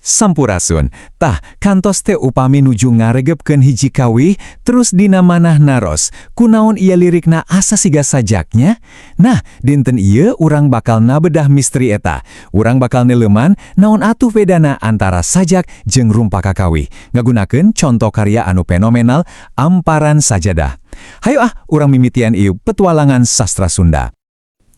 Sampurasun. Tah, kantos teh upami nuju ngaregepkeun hiji kawih, terus dina manah naros, "Kunaon ieu lirikna asa siga sajak nya?" Nah, dinten ieu urang bakal ngabedah misteri eta. Urang bakal neleuman naon atuh bedana antara sajak jeung rumpak kakawih, ngagunakeun contoh karya anu fenomenal, Amparan Sajadah. Hayo ah, urang mimitian ieu petualangan sastra Sunda.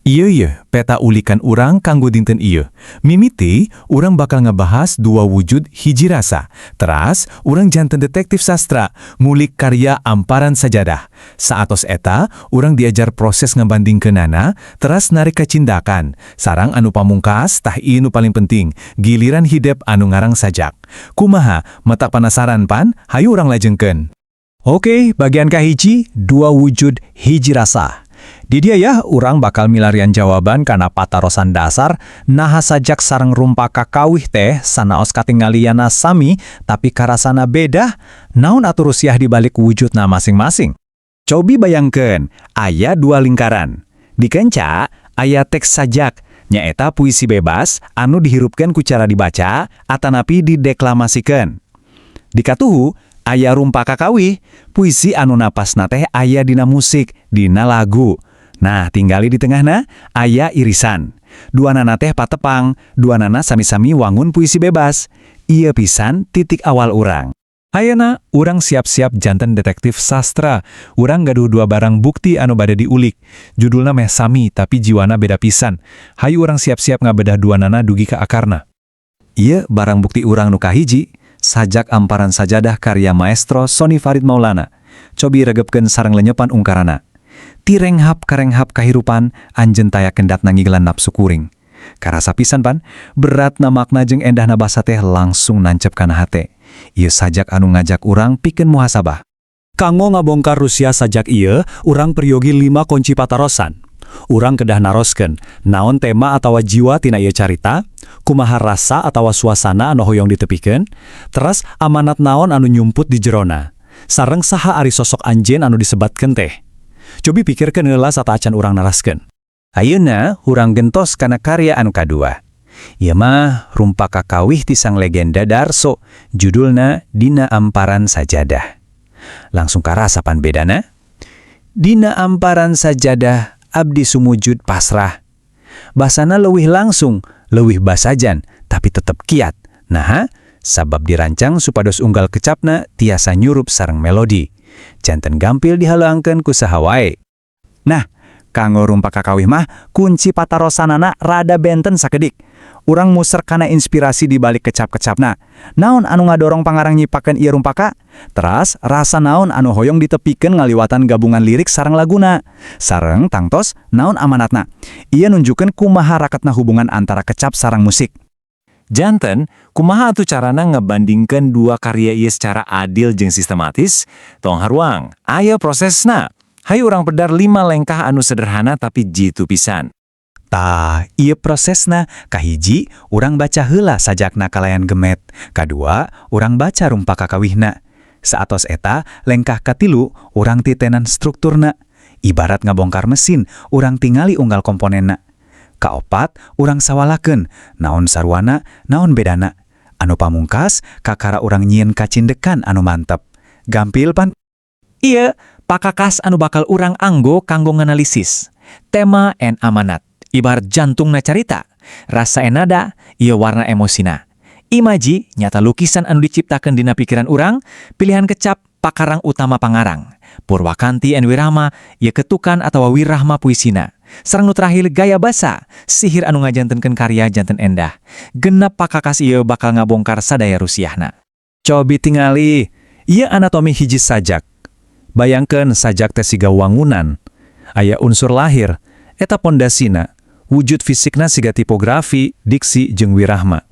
Ieu ye, peta ulikan urang kanggo dinten ieu. Mimiti, urang bakal ngebahas dua wujud hiji rasa. Teras, urang janten detektif sastra, ngulik karya Amparan Sajadah. Saatos eta, urang diajar proses ngabandingkeunana, teras narik kacindakan. Sareng anu pamungkas, tah ieu nu paling penting, giliran hidep anu ngarang sajak. Kumaha, matak penasaran pan? Hayu urang lajengkeun. Oke, bagian kahiji, dua wujud hiji rasa. Di dieu ya, urang bakal milarian jawaban kana patarosan dasar, naha sajak sareng rumpak kakawih teh sanaos katinggalianana sami, tapi karasana beda, naon atuh rusiah di balik wujudna masing-masing. Cobi bayangkeun, aya dua lingkaran. Di kenca, aya teks sajak, nyaeta puisi bebas, anu dihirupkeun ku cara dibaca, atanapi dideklamasikan. Di katuhu, aya rumpak kakawih, puisi anu napasna teh aya dina musik, dina lagu. Nah, tinggali di tengahna, aya irisan. Duanana teh patepang, duanana sami-sami wangun puisi bebas. Ieu pisan titik awal urang. Ayeuna, urang siap-siap janten detektif sastra. Urang gaduh dua barang bukti anu bade diulik. Judulna meh sami, tapi jiwana beda pisan. Hayu urang siap-siap ngabedah duanana dugi ka akarna. Ieu barang bukti urang nu kahiji, sajak Amparan Sajadah karya maestro Sony Farid Maulana. Cobi regepkeun sareng lenyepan ungkarana. "Ti renghap karenghap kahirupan, anjeun taya kendatna ngigelan napsu kuring." Karasa pisan pan, beratna makna jeung endahna basa teh langsung nancep kana hate. Ieu sajak anu ngajak urang pikeun muhasabah. Kanggo ngabongkar rusiah sajak ieu, urang peryogi lima kunci patarosan. Urang kedah naroskeun, naon tema atawa jiwa tina ieu carita, kumaha rasa atawa suasana anu hoyong ditepikeun, teras amanat naon anu nyumput di jerona. Sareng saha ari sosok anjeun anu disebatkeun teh. Cobi pikirkeun heula sateuacan urang naraskeun. Ayeuna urang gentos kana karya anu kadua. Ieu mah rumpak kakawih ti sang legenda Darso, judulna Dina Amparan Sajadah. Langsung karasa pan bedana? "Dina amparan sajadah abdi sumujud pasrah." Basana leuwih langsung, leuwih basajan, tapi tetep kiat. Nah, sabab dirancang supados unggal kecapna tiasa nyurup sareng melodi. Janten gampil dihalangkeun ku saha wae. Nah, kanggo rumpak kakawih mah kunci patarosanana rada benten sakedik. Urang muser kana inspirasi di balik kecap-kecapna. Naon anu ngadorong pangarang nyiptakeun ieu rumpaka? Teras rasa naon anu hoyong ditepikeun ngaliwatan gabungan lirik sareng laguna. Sareng tangtos naon amanatna. Ieu nunjukkeun kumaha raketna hubungan antara kecap sareng musik. Janten, kumaha atuh carana ngebandingkan dua karya ieu secara adil jeung sistematis? Tong haruang, aya prosesna. Hayu urang pedar lima lengkah anu sederhana tapi jitu pisan. Tah, ieu prosesna. Kahiji, urang baca heula sajakna kalayan gemet. Kadua, urang baca rumpak kakawihna. Saatos eta, lengkah katilu, urang titenan strukturna. Ibarat ngabongkar mesin, urang tingali unggal komponenna. Kaopat, urang sawalakeun, naon saruana, naon bedana. Anu pamungkas, kakara urang nyieun kacindekan anu mantep. Gampil pan? Ieu pakakas anu bakal urang anggo kanggo nganalisis. Tema and amanat, ibarat jantungna carita. Rasa and nada, ieu warna emosina. Imaji, nyaeta lukisan anu diciptakan dina pikiran urang, pilihan kecap, pakarang utama pangarang. Purwakanti and wirama, ieu ketukan atau wirahma puisina. Sareng nu terakhir gaya basa, sihir anu ngajantenkeun karya janten endah. Genep pakakas ieu bakal ngabongkar sadaya rusiahna. Cobi tingali, ieu anatomi hiji sajak. Bayangkeun sajak teh siga wangunan. Aya unsur lahir, eta pondasina, wujud fisikna siga tipografi, diksi, jeung wirahma.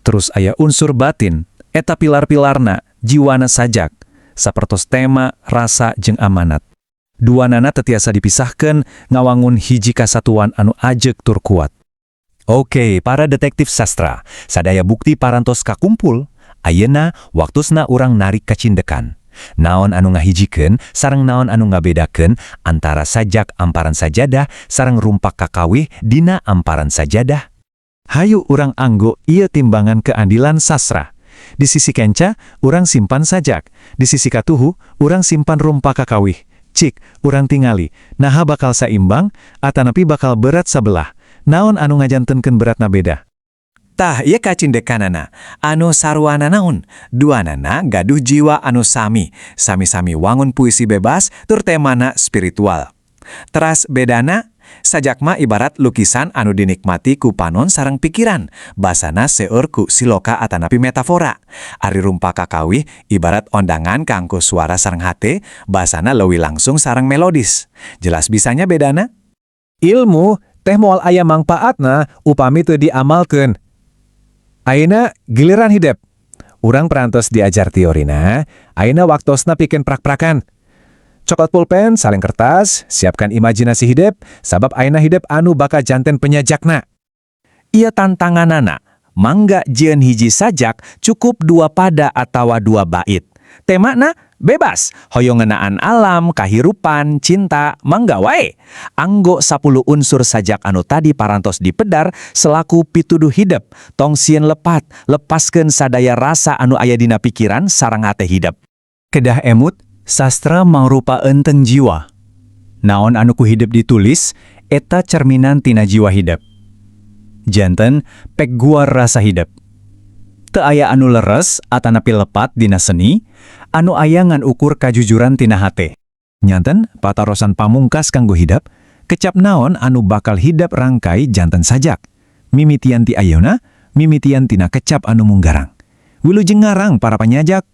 Terus aya unsur batin, eta pilar-pilarna, jiwana sajak, sapertos tema, rasa, jeung amanat. Duanana teu tiasa dipisahkan, ngawangun hiji kasatuan anu ajeg tur kuat. Oke, para detektif sastra, sadaya bukti parantos kakumpul. Ayeuna waktusna urang narik kacindekan. Naon anu ngahijikeun sareng naon anu ngabedakeun antara sajak Amparan Sajadah sareng rumpak kakawih Dina Amparan Sajadah? Hayu urang anggo ieu timbangan keadilan sastra. Di sisi kenca, urang simpan sajak. Di sisi katuhu, urang simpan rumpak kakawih. Cik, urang tingali, naha bakal saimbang, atanapi bakal berat sabelah. Naon anu ngajantenkeun beratna beda? Tah, ieu kacindekanana. Anu saruana naon? Duanana gaduh jiwa anu sami. Sami-sami wangun puisi bebas tur temana spiritual. Teras bedana, sajak mah ibarat lukisan anu dinikmati ku panon sareng pikiran. Basana seueur ku siloka atanapi metafora. Ari rumpak kakawih ibarat ondangan kanggo suara sareng hate, basana leuwih langsung sareng melodis. Jelas bisa nya bedana? Ilmu teh moal aya mangpaatna upami teu diamalkeun. Ayeuna giliran hidep. Urang parantos diajar teorina, ayeuna waktosna pikeun prak-prakan. Cokot pulpen, sareng kertas, siapkan imajinasi hidep, sabab ayeuna hidep anu bakal janten penyajakna. Ieu tantanganana, mangga jieun hiji sajak cukup dua pada atawa dua bait. Temana bebas, hoyong ngeunaan alam, kahirupan, cinta, mangga wae. Anggo 10 unsur sajak anu tadi parantos dipedar selaku pituduh hidep, tong sieun lepat, lepaskeun sadaya rasa anu aya dina pikiran sareng hate hidep. Kedah emut, sastra mangrupa enteng jiwa. Naon anu ku hidep ditulis, eta cerminan tina jiwa hidep. Janten, pek guar rasa hidep. Teu aya anu leres atanapi lepat dina seni, anu aya ngan ukur kajujuran tina hate. Nyanten, patarosan pamungkas kanggo hidep, kecap naon anu bakal hidep rangkai janten sajak. Mimitian ti ayeuna, mimitian tina kecap anu munggarang. Wilujeng ngarang, para panyajak.